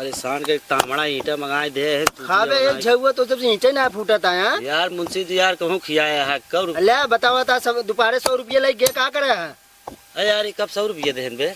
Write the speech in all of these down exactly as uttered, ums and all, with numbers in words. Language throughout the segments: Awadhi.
एहसान के तामड़ा ईंटा मंगाए दे है, तू खाबे दिया एक बनाए। झउआ तो सबसे ईंटे ना फूटत है, हाँ? यार मुंशी जी यार, कहूँ खियाया है, कब ले बतावा था, सब दोपहरे सौ रुपया लग गए, का करे है? अरे यार, ये कब सौ रुपया देहन बे?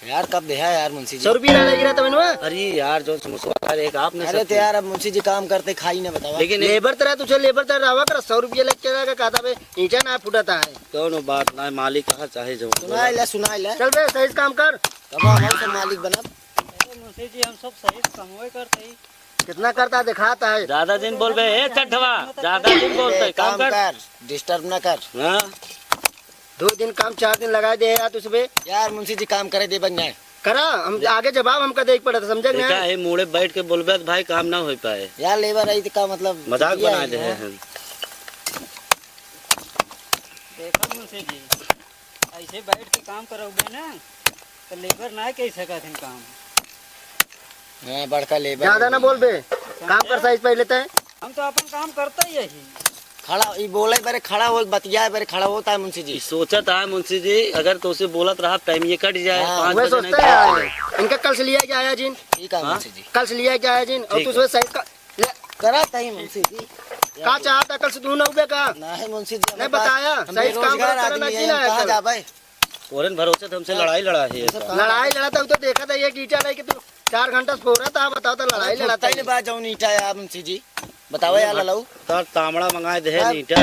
यार, कब देहा यार मुंशी जी? सौ रुपया ना लग रहा था मैंने। अरे यार, जो समोसा खा रहे, एक आपने अरे सब तो यार, अब मुंशी जी काम करते खाई ना, बतावा। लेकिन एक लेबर तरह तुझे लेबर तरह रहा कर, सौ रुपया लग के रहा, कहता बे, ईंटा ना फूटता है। कौनो बात ना, मालिक कहा चाहे जो सुनाए ले, सुनाए ले। चल बे, सही से काम कर। तब हम सब मालिक बनब। अरे मुंशी जी, हम सब सही से कमवे करते ही। कितना करता दिखाता है। ज्यादा दिन बोलबे, ए चड्ढवा, ज्यादा दिन बोलते, ए, काम काम कर। कर, disturb ना कर। हाँ। दो दिन काम, चार दिन लगाए दे यार, तुझे बे। यार मुंशी जी, काम करे दे बन जाए। करा, हम ले। आगे जवाब हमका देख पड़त, समझे कि देखा नहीं? है, मुड़े बैठ के बोलबे तो भाई काम ना हो पाए। यार लेबर आई तो का मतलब, मजाक किया बना है दे यार। हैं। देखो मुंशी जी, ऐसे बैठ के काम करौबे ना, तो लेबर ना कह सकत हैं काम। हाँ, बड़का लेबर ज्यादा है। ना बोलबे, काम कर साइज पहले तय। हम तो अपन काम करता ही यही। खड़ा, ई बोले बरे खड़ा हो, बतियाए बरे खड़ा होता है मुंशी जी। ई सोचत है मुंशी जी, अगर तो उसे बोलत रहा, टाइम ये कट जाए, हाँ। पाँच वह बजे नहीं सोचता है। इनका कल से लिया के आया जिन। ठीक है हाँ? मुंशी जी। कल से लिया के आया जिन, और ठीक तू है। सुबह सही का, ले। करा तही मुंशी जी। का चाहता कल से तू ना उबे का? नहीं मुंशी जी, नहीं हमारे पास बताया, हम सही काम बेरोजगार करता आदमी ना है, जी हम ना कहाँ कल। जाबे? तोरन भरोसे तो हमसे लड़ाई लड़ा है ये तो। लड़ाई लड़ा तो, तो देखा था ये कीचड़ है कि तू चार घंटा से फोरा था, बताओ तो लड़ाई अरे लड़ा था फुटता ही ये। नहीं बा जौन ईंटा है आप मुंशी जी। बताओ यार ललऊ। तार तामड़ा मंगाए दे है हाँ। ईंटा,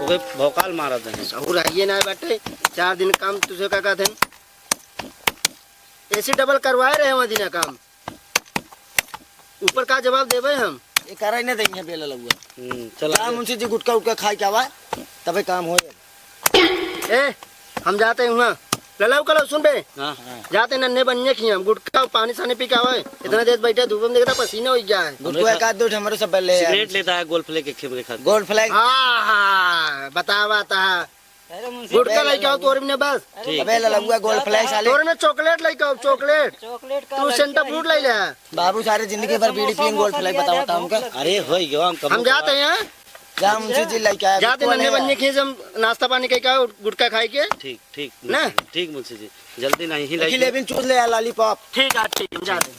ओके भौकाल मारा दे है। और आइए ना बेटे, चार दिन काम तुझे का कहते हैं? एसी डबल करवाए रहे वहाँ दिन काम। ऊपर का जवाब देबे हम? ये करा ही ना देंगे बेला लउआ। हम्म, चला जा दे। मुंशी जी गुटखा उटखा खाए के आवा, तबे काम होए। ए, हम जाते हैं वहाँ। ललाऊ कलो, सुन बे। हाँ। जाते नन्हे बनिए खिए हम, गुटखा पानी सानी पी के आवे। इतना देर बैठे धूप में देखता पसीना हो गया है। गुटखा एक आध दो हमरे सब ले आए। सिगरेट लेता है, गोल्ड फ्लेग के खेमरे खाते। गोल्ड फ्लेग। हाँ, हाँ, बतावा ता। अरे मुंशी गुटखा जी, लेके आओ तोर भी ने बस। ठीक। अबे ललुआ गोल्ड फ्लेग साले। तोर में चॉकलेट लेके आओ, चॉकलेट। चॉकलेट का तू लड़की सेंटा है फ्रूट तो। ले ले। बाबू सारे जिंदगी अरे भर बीड़ी समोसा पियन, गोल्ड वोमोसा फ्लेग लिया बताओ जाए, ता उनका। भूख लग अरे होई गयो, हम कम हम जाते हैं। जा मुंशी जी लेके आए, जाते गुटखा नन्हे ले आए। बनिए खिए हम नाश्ता पानी कई का गुटखा खाए के। ठीक, ठीक, ना? मुंशी जी, ठीक मुंशी जी, जल्दी नहीं ही देखी लाइए। लेबिन चूस ले यार लॉलीपॉप। ठीक है, ठीक, हम जाते हैं।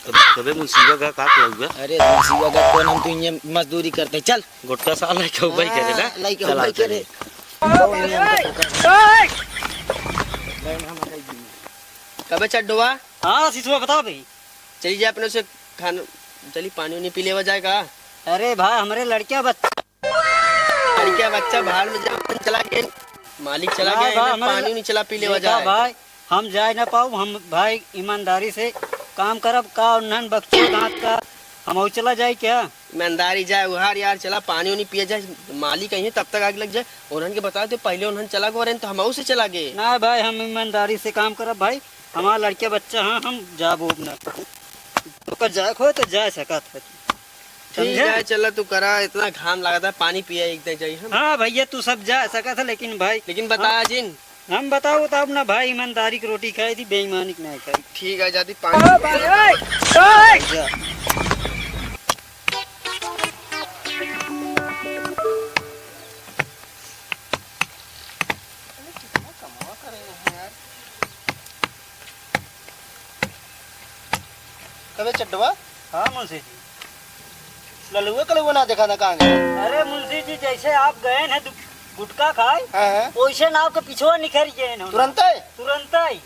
तब-, तबे मुंशीबा का का कहलुआ? अरे मुंशीबा का कौन, हम तो इन्हें मजदूरी करते हैं, चल। गुटखा साला क्यों भाई करे ना? हाँ, लाइक चला भाई करे। चलिए। कबे चड्डुआ? हाँ, सिसुआ बताओ भाई। चली जाए अपने से खान, चली पानी उनी पी लेवा जाए का? अरे भाई, हमरे लड़किया बच्चा लड़किया बच्चा भाड़ में जाओ, अपन चला गए, मालिक चला ना गया, भाई, इन्हें हमरे पानी ल-, नहीं चला पी लेवा देखा जाए। भाई, हम जाए ना पाऊ, हम भाई ईमानदारी से काम करब का, उन्हन बक्सो दांत का, हम और चला जाए क्या? ईमानदारी जाए उहार यार, चला पानी उनी पिया जाए, मालिक आई है तब तक आग लग जाए, उन्हन के बता दे पहले उन्हन चला गो रहे तो हम से चला गए। ना भाई, हम ईमानदारी से काम करब भाई, हमार लड़के बच्चा हैं, हम जाबो ना। ओकर जाए को हो तो जा सकत है। ठीक समझे? है, चला तू करा, इतना घाम लागत है, पानी पिया एक दे जाई हम। हाँ भैया, तू सब जा सकत है, लेकिन भाई लेकिन बता हम, जिन। हम बताओ तब ना भाई, ईमानदारी की रोटी खाई थी, बेईमानी की नहीं खाई। ठीक है, जाती पानी। ओ भाई, ओए, ओए। जा। अरे कितना कमवा करे हैं यार। कबे चड्डवा? हाँ मुंशी जी। ललुआ कलुआ ना देखा ना कहाँ गए? अरे मुंशी जी, जैसे आप गए हैं दु-, गुटखा खाए, हाँ, हाँ। वैसे नाव के पिछुआ निखर गए हैं। तुरंत है? तुरंत ही।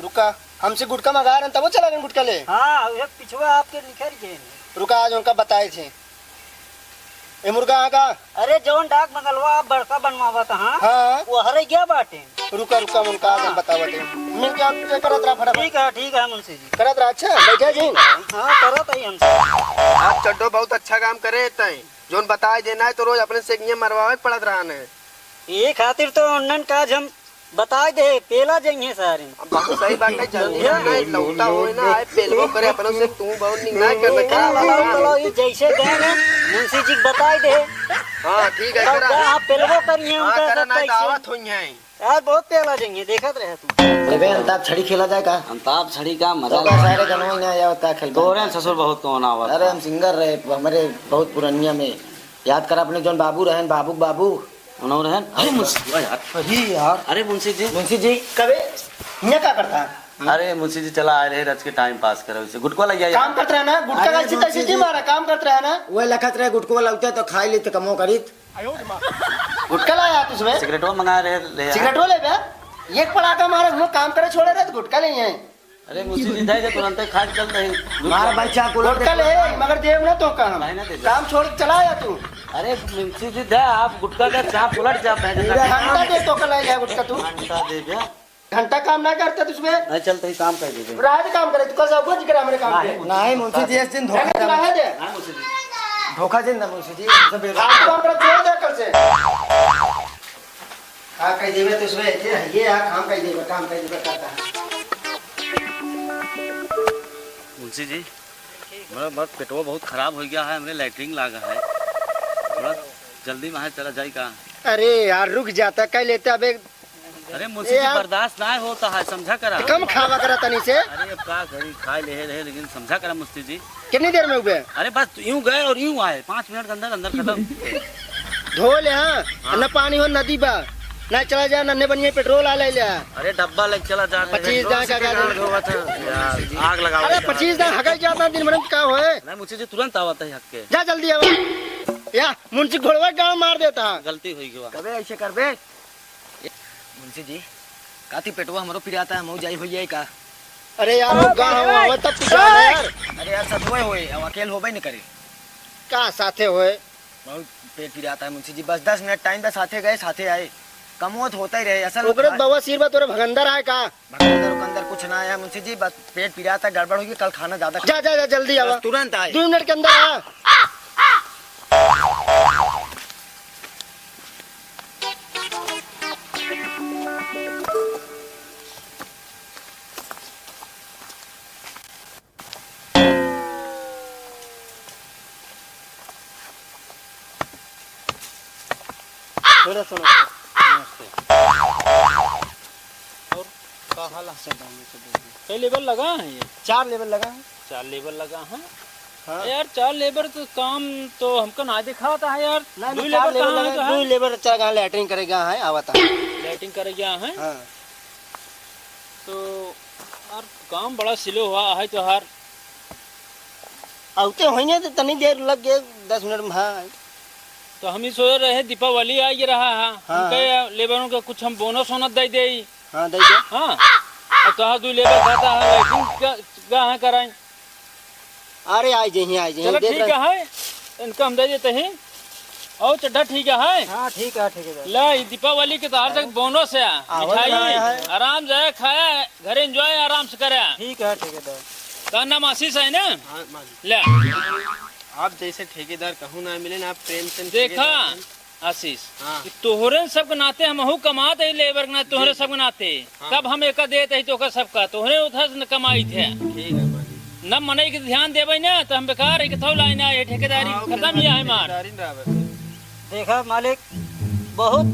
रुका, हमसे गुटखा मंगा रहे हैं, तब वो चला गए गुटखा ले। हाँ, वो पिछुआ आपके निखर गए हैं। रुका, आज उनका बताए थे। ए मुर्गा, हाँ का? अरे, जौन डाक बंगलवा आप बड़का बनवावत, हाँ? हाँ। वो हरे गया बाटे। रुका, रुका, हम उनका आज हम हाँ। बतावत है। मिल के आप करत रहा फटाफट। ठीक है, ठीक है, मुंशी जी। करत रहा, अच्छा, बैठे जी। हाँ, करत ही हमसे। आप चड्डो बहुत अच्छा काम करे तय। जौन बताए देना है तो रोज अपने से ये मरवावे के पड़त रहा है। ये खातिर तो उन्हन का आज हम बताए दे, पेला जइहे सारे। अब बात सही बात है, जल्दी ना, नहीं लौटा होए ना, आए पेलबो करे, अपनों से तू बहुत नहीं ना कर बेटा। चलो, चलो, ये जैसे गए ना, मुंशी जी के बताए दे। हाँ, ठीक है, तब करा। का आप पेलबो करिए, हाँ, उनका करा, सब नहीं तो कैसे? आवत होई हैं। यार, बहुत पेला जइहे, देखत रहे तू। अबे, अंताप छड़ी खेला जाए का? अंताप छड़ी का मजा तो का ले। सारे गनवा ना आया होता खेल। तोरे ससुर बहुत कौन आवत अरे, था। हम सिंगर रहे, हमारे बहुत पुरनिया में। याद करा अपने जौन बाबू रहन, बाबू के बाबू। उन्हों रहन? अरे मुंशी, वाह यार। अरे यार। अरे मुंशी जी। मुंशी जी। कबे? हियाँ का करता? अरे मुंशी जी, चला आए रहे, रच के टाइम पास करो, इसे गुटको लग जाए। काम करत रहे ना, गुटका अरे कैसे मुंशी तैसे जी। मारा, काम करत रहे ना। वो लखत रहे गुटको लगते तो खाई लेते, कमो करीत। गुटका लाया तू सुबह? सिगरेटवा मंगा रहे, ले आए। सिगरेटवा ले बे? एक पड़ाका मारे, वो काम करे छोड़े रहे तो गुटका ले आए। अरे मुंशी जी, दे दे, तुरंत खा के चल रही। मार बच्चा को गुटका ले, मगर देव ना तो काम। नहीं ना देवे। काम छोड़ के चला आया तू। अरे मुंशी जी, दे, आप गुटका का चाप उलट जाप है। घंटा दे तो कल आया गुटका तू। घंटा दे दे। घंटा काम ना करता तुझमें। नहीं चलता ही काम कर दे दे। रात काम करे, तू कल से अगुआ जी करा मेरे काम पे। नहीं मुंशी जी, इस दिन धोखा अरे तू दे। रहे दे। हाँ मुंशी जी। धोखा दे ना मुंशी जी, सब आज काम कर छोड़ दे कल से। का कह देबे तो उसमें ये, ये आ, काम कह देबे, काम कह देबे करता है। मुंशी जी, मेरा, मेरा पेटवा बहुत खराब हो गया है, हमरे लैट्रिन लागा है, थोड़ा जल्दी में है, चला जाए का? अरे यार, रुक जाता, कह लेते अबे। अरे मुंशी ए जी, यार। बर्दाश्त ना होता है, समझा करा। कम खावा करा तनी से। अरे अब का करी, खाए ले रहे, लेकिन समझा करा मुंशी जी। कितनी देर में हुए? अरे बस यूं गए और यूं आए, पाँच मिनट के अंदर, अंदर खत्म। धो ले, हाँ। हाँ। न पानी हो, नदी बा। ना चला जा, नन्हे बनिए पेट्रोल आ ले ले। अरे डब्बा लेके चला जा। पच्चीस दांत का गाड़ी। धोवा था। यार, आग लगा अरे दे। पच्चीस दांत हगल जाता दिन भर में, का होए? नहीं, मुंशी जी तुरंत आवत है हक के। जा जल्दी आवा। या, मुंशी घोड़वा गाँव मार देता। गलती हुई गवा। कबे ऐसे करबे? मुंशी जी, काती पेटवा हमरो पिराता है, मऊ जाई होई जाए का? अरे यार, वो गाँव हुआ, हुआ तब कुछ यार। अरे यार, सब होए होए, अब अकेल होबे न करे। का साथे होए? बहुत पेट पिराता है मुंशी जी, बस दस मिनट टाइम बस, साथे गए, साथे आए। कमोत होता ही रहे, असल ओकरे बवासीर बा, तोरे भगंदर आए का? भगंदर उगंदर कुछ ना आया मुंशी जी, बस पेट पिराता, गड़बड़ होगी, कल खाना ज्यादा खा- जा, जा, जा, जल्दी आवा। बस तुरंत आए। दो मिनट के अंदर आ। थोड़ा सुनो। नमस्ते। और का हाल है? सब बढ़िया, सब बढ़िया। कई लेबर लगा है ये? चार लेबर लगा है। चार लेबर लगा है? हाँ। यार, चार लेबर तो काम तो हमका ना दिखाता है यार। नहीं, दुई नहीं, चार लेबर लेबर कहाँ है लगा, तो है? दुई लेबर चार कहाँ लैट्रिन करे गया है, आवता है। लैट्रिन करे गया है? हाँ। तो यार, काम बड़ा स्लो हुआ है तो यार। आउते होइने तो तनी देर लग गए, दस मिनट में, हाँ। तो हम ही सोच रहे, दीपावली आ ही रहा है, हाँ, उनके हाँ। लेबरों के कुछ हम बोनस वोनस दे दे। हाँ, दे दे। हाँ, और तो हाँ, दो लेबर खाता है, लेकिन क्या, क्या है कराई? अरे, आई जइहीं, आई जइहीं, चलो, देख ठीक रहा। है, इनका हम दे देते हैं। और चड्ढा ठीक है? हाँ, ठीक है, ठेकेदार। ला, ये दीपावली के तोहार तक बोनस है, आवत मिठाई, रहा है। आराम से खाया, घर एंजॉय आराम से करे। ठीक है, ठेकेदार। तो नाम आशीष है ना? हाँ, मालिक। ले। आप जैसे ठेकेदार कहूँ ना मिले ना, आप प्रेम से देखा, ठेकेदार हैं। आशीष, हाँ। कि तोहरे सबके नाते हमहू कमात है लेबर के नाते, तोहरे जी, जी। सबके नाते। हाँ। कब हम एका देत है तो ओकर सबका, तोहरे उधर से न कमाई थे। ठीक है, मालिक। न मनई के ध्यान देबै ना, तो हम बेकार है कि थौ लाइन आए, ठेकेदारी हाँ, खत्म ही है हमार। ठेकेदारी ना बस। देखा मालिक, बहुत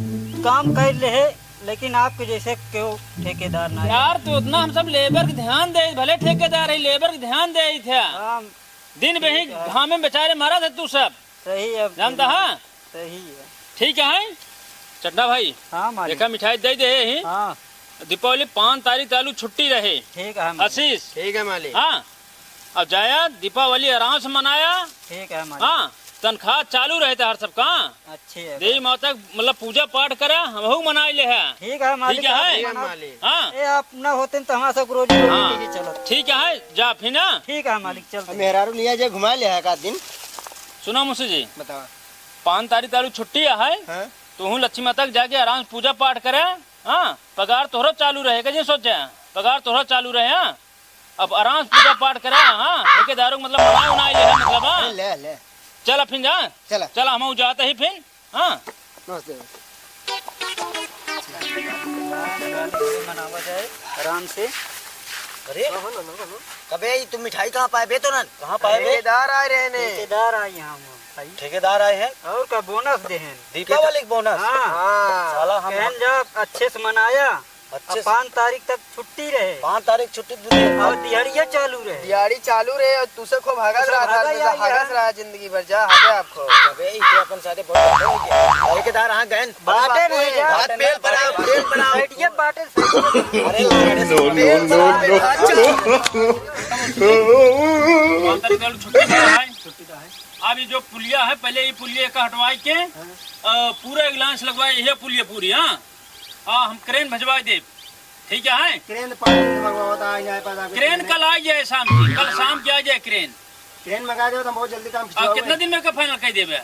काम कर ले है, लेकिन आपके जैसे क्यों ठेकेदार ना है? यार, तो उतना हम सब लेबर के ध्यान दे, भले ठेकेदार है, लेबर के ध्यान दे थे। हाँ, दिन में ही ठीक है। घामे में बेचारे मरा थे तू सब। सही है, जानता है? सही है। ठीक है, चड्ढा भाई। हाँ, मालिक। देखा, मिठाई दे दे ही। हाँ। दीपावली पाँच तारीख तालू छुट्टी रहे। ठीक है, मालिक। आशीष। ठीक है, मालिक। हाँ, अब जाया, दीपावली आराम से मनाया। ठीक है, मालिक। हाँ, तनख्वाह चालू रहे तोहार सबका। अच्छे है। देवी माता के, मतलब, पूजा पाठ करा, हमहू मनाई ले है। ठीक है, मालिक, ठीक है, आप है? ठीक है, मनाओ। मालिक। हाँ। ए, आप ना होते तो हमारा सब रोजी रोटी हाँ। की चलो। ठीक है, जा फिर ना। ठीक है, मालिक, चलते हैं। मेहरारू लिया जाए, घुमा ले है एक आध दिन। सुना मुंशी जी। बताओ। पाँच तारीख तारू छुट्टी है, हाँ। तू हूँ लक्ष्मी माता के जाके आराम से पूजा पाठ करे, हाँ, पगार तोहरो चालू रहे, कैसे सोचे, पगार तोहरो चालू रहे, हाँ, अब आराम से पूजा पाठ करे, हाँ, ठेकेदारों को मतलब मना उना ले, मतलब, हाँ। ले, ले। चल, अब फिर जा। चला। चल, हम जाते ही फिर, हाँ। नमस्ते। मनावा जाए आराम से। अरे, कबे ई तू मिठाई कहाँ पाए बे तोरन? कहाँ पाए बे? ठेकेदार आए रहे ने। ठेकेदार आए यहाँ हम। ठेकेदार आए हैं? और का बोनस दे हैं। दीपावली के बोनस? हाँ। हाँ। साला हम कहन जा, अच्छे से मनाया। अच्छे अब से। पाँच तारीख तक छुट्टी रहे। पाँच तारीख छुट्टी दे दे। और दिहाड़िया चालू रहे। दिहाड़ी चालू रहे और तू से खूब हगस दूसरा रहा था, भागा तू से यार, हगस यार। रहा जिंदगी भर, जा, हगे आपको। अबे, ई तो अपन साथे बहुत बड़े हो गए। ठेकेदार, हाँ, गए। बाटे बाटे, नहीं, जा। बात पेल पर आओ, पेल पर आओ। बैठिए, बाटे सही। अरे, no, no, no, no। अच्छा। पाँच तारीख वाली छुट्टी तो है। छुट्टी तो है। अब ये जो पुलिया है, पहले ये पुलिया का हटवाई के, हाँ। अ, पूरा एग्लांस लगवाए, ये पुलिया पूरी, हाँ। हाँ, हम क्रेन भेजवाए देब। ठीक है? क्रेन पाँच दिन से मंगवावत आ, यहाँ पर आके क्रेन क्रेन कल आ जाए शाम की, कल शाम की आ जाए क्रेन। क्रेन मंगा देबे तो हम बहुत जल्दी काम आ, खिंचवावे। कितना दिन में का फाइनल कर देबे?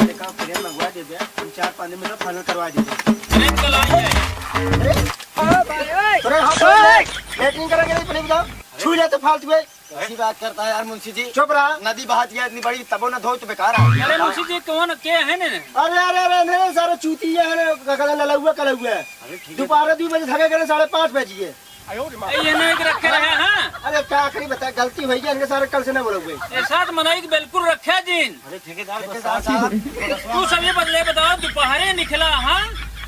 देखा, क्रेन मंगवा देबे, हम चार पाँच दिन में सब फाइनल करवा देबे। क्रेन कल आ जाए। अरे, हाँ, भाई, ओए। अरे, हाँ, ओए। लेटरिन करेंगे नहीं, पहले बताओ। छू ले तो फालतू है। कैसी बात करता है यार मुंशी जी? चुप रहा। नदी बहा दिया इतनी बड़ी, तबो न धो तो बेकार है। अरे मुंशी जी, कौन के है ने? अरे, अरे, अरे, नहीं, सारे चूतिया है ना, का कहते हैं, ललौआ, कलौआ। अरे ठीक है। दोपहर दो बजे थके करे, साढ़े पाँच बज गए। ए, ये नहीं रखे रहे, हाँ? अरे का करी बता, गलती हो गई, इनके सारे कल से ना बोलो कोई। ये साथ मनाई के बिल्कुल रखे जिन। अरे ठेकेदार, ठेकेदार साहब, साहब। तू सब ये बदले बताओ, दोपहरे निकला, हाँ?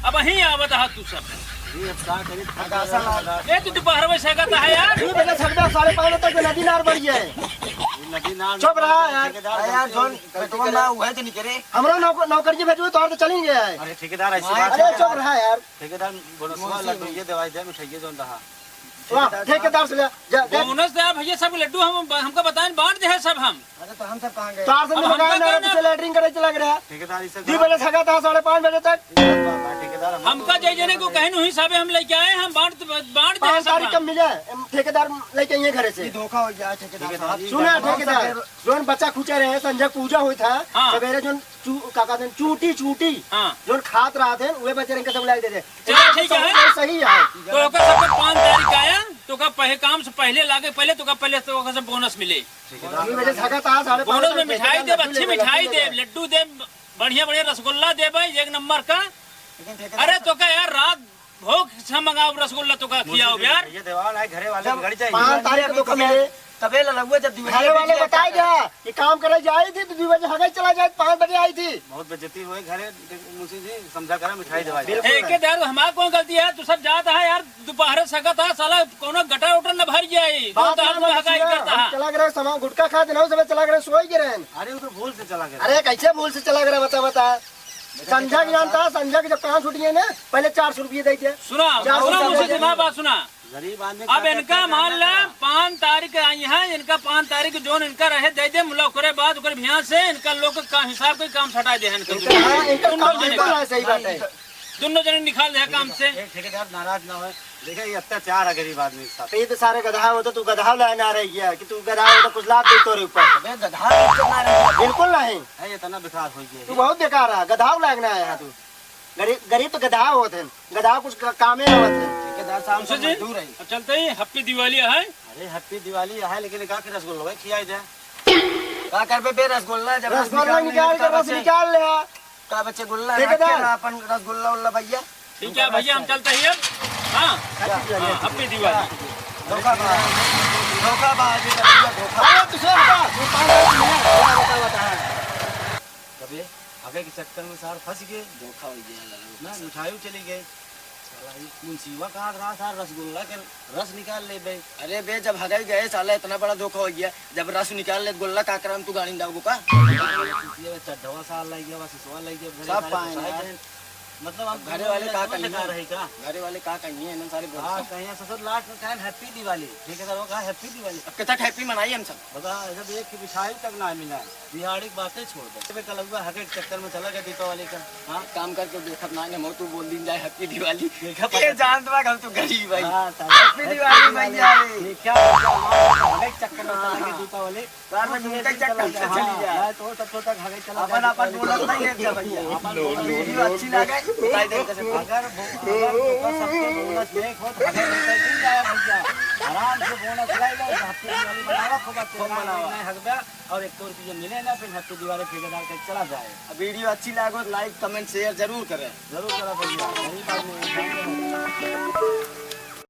अब वहीं आवत हा तू सब। ये अब का करी, अगासा। ए, तू दोपहर में सहगत है यार। तू बेटा, छगदा साढ़े पाँच तक नदी नार बढ़ गया है। ये नदी नार चुप रहा यार। ठेकेदार, अरे यार, गलती जोन हो गई, गलती पेट्रोल करे। ना हुआ है तो नहीं करे। हमरा नौकर-, नौकरी भेजो तो और तो चली गया है। अरे ठेकेदार, ऐसी बात अरे है। चुप रहा यार। ठेकेदार, बोनसवा मुंशी लड्डू जी। ये दवाई दे, मिठाइये जोन रहा। वाह, ठेकेदार से ले, जा, जा। बोनस दे भैया, सब लड्डू हम, हमका बताएं, बांट दे है सब हम। अरे तो हम सब कहाँ गए? तार से अब निकाल हमका ना, कहना तुझे लेटरिन करे चला गया। ठेकेदार, इसे दो बजे से था साढ़े पाँच बजे तक। ये बात है, ठेकेदार, हम हमका तो जय जने को कहे नहीं, हिसाबे हम लेके आए, हम बांट, बांट दे पाँच सब तारीख हम। का मिले, ठेकेदार लेके आइए घरे से। ये धोखा हो गया ठेकेदार ठेकेदार, साहब। ये सुना बात है। ठेकेदार, जोन बच्चा खुचे रहे, संजय पूजा हुई था, हाँ। सवेरे जोन चू-, का कहते हैं, चूटी, चूटी। हाँ। जोन खात रहत हैं, उहे बच्चे इनके सब लाई दे दे। चला, ठीक है। सही है। तो ओकर सबके पाँच तारीख आया, तो ओकर पहे-, काम से पहले लागे, पहले तो ओकर पहले तो ओकर से बोनस मिले। ठीक है। ई वजह से हगत आ, साढ़े पाँच बोनस में तारीख मिठाई देब, लड्डू अच्छी लेबे, मिठाई लड्डू देब, लेबे। लड्डू देब, बढ़िया बढ़िया रसगुल्ला देबे, एक नंबर का। लेकिन ठेकेदार अरे साहब तो का यार, रात भोग से मंगाओ रसगुल्ला तो का मुंशी खियाओ जी, यार। ये देवाल है, घरे वाले जब की गाड़ी चाहिए। पाँच तारीख को मिले, तबे ललुआ जब दीवाली घरे वाले बताई दिया कि काम करे जाई थी तो दो बजे हगई चला जाए, पाँच बजे आई थी। बहुत बेइज्जती हुए घरे, मुंशी जी समझा करा, मिठाई दवा जाए। बिल्कुल। एक के दारू हमार कौन गलती है, तू सब जात है यार, दोपहर सका था साला, कोनो गटर उटर न भर जाए, बात दोपहर ना में हगाई सुना, करता हम है। चला गए सामान गुटखा खा देना, सब चला गए सोई गिरे। अरे वो तो भूल से चला गया। अरे कैसे भूल से चला गया बता, बता। संजय के जानता, संजय के जब काम छूट गए ना, पहले चार सौ रुपये दे दिया। सुना, चार सौ सुना रुपये मुंशी दे जी, दिया। हमार बात सुना। गरीब आदमी अब का इनका करता है, मान ला, पाँच तारीख आई है, इनका पाँच तारीख जोन इनका रहे दे दे, मुला ओकरे बाद ओकरे भियान से इनका लोग का हिसाब के काम छटा दे है इनका। इनका, हाँ, इनका दुनो काम जने बिल्कुल का। है, सही बात है। दुनो जने निकाल दे काम से। एक ठेकेदार नाराज ना होए, देखा ये अत्याचार है गरीब आदमी के साथ। तो ये तो सारे गधा होता, तू गधा लाए ना रह गया कि तू गधा होता, कुछ लाभ दे तोरे ऊपर। अबे गधा तो ना रह गया। बिल्कुल नहीं। है, इतना बेकार हो गया तू है। बहुत बेकार है, गधा लायक ना आया तू। गरीब, गरीब तो गधा होत हैं, गधा कुछ का-, कामे ना होत हैं। ठेकेदार साहब मुंशी सब जी, मजदूर हैं। अब चलते ही, Happy Diwali है। अरे Happy Diwali है, लेकिन का के रसगुल्ला खियाई दे। का करबे बे रसगुल्ला, जब रस रसगुल्ला निकाल निकाल के रस बचे। निकाल ले आ। का बचे गुल्ला ठेकेदार। रख के ना अपन रसगुल्ला उल्ला भैया। ठीक है भैया, हम चलते ही अब। हाँ, Happy Diwali। हाँ, Happy Diwali। धोखाबाज, धोखाबाज, ये भैया धोखा। अरे तू सुन, तू पाँच मिनट, क्या बता, बता। कबे आगे के चक्कर में सार फंस गए। धोखा हो गया लल्लू। ना, मिठाई चली गई। साला ये मुंशीवा कहा रहा सार रसगुल्ला के रस निकाल ले बे। अरे बे, जब हगाई गए साला इतना बड़ा धोखा हो गया, जब रस निकाल ले गुल्ला का करम तू गाड़ी में डाल का? ये चड्ढवा सार लग गया, सिसवा लग गया, घरे सब सारे पाए फंसाए यार। गए। मतलब हम घरे वाले का कहिए? रही का? घरे वाले का कहिए, इन्हन सारे बोल हाँ, सब। कहिए ससुर last में कहें Happy Diwali। ठीक है सर, वो कहा Happy Diwali। अब कितना Happy मनाई हम सब? बता, ऐसा देख के मिठाई तक ना मिला। दिहाड़ी की बातें छोड़ दे। अबे कलौआ हगे के चक्कर में चला गया दीपावली का। हाँ? एक काम करके देखत ना है, हम तू बोल दीन जाए Happy Diwali। देखा ये पता जानत बा हम तू गरीब भाई। हाँ, साला। Happy Diwali भैया रे। ये क्या हो गया? हगे के चक्कर में चला गया दीपावली। कार में घूमते चक्कर से चली जाए। हाँ, तो सब छोटा घर चला अपन, जाए। अपन बोनस नहीं है क्या भैया? अपन बोनस वीडियो अच्छी लगे, बताई दे कैसे। अगर वो, अगर तो कर सकते बोनस नहीं हो तो हमें नहीं जाए भैया। आराम से बोनस ले लो, Happy Diwali मनावा, खूब अच्छे खूब मनावा। नहीं हगबा और एक तो रुपये मिले ना, फिर Happy Diwali ठेकेदार के चला जाए। अब वीडियो अच्छी लागो तो like, comment, share जरूर करें। जरूर करा भैया, गरीब आदमी हैं।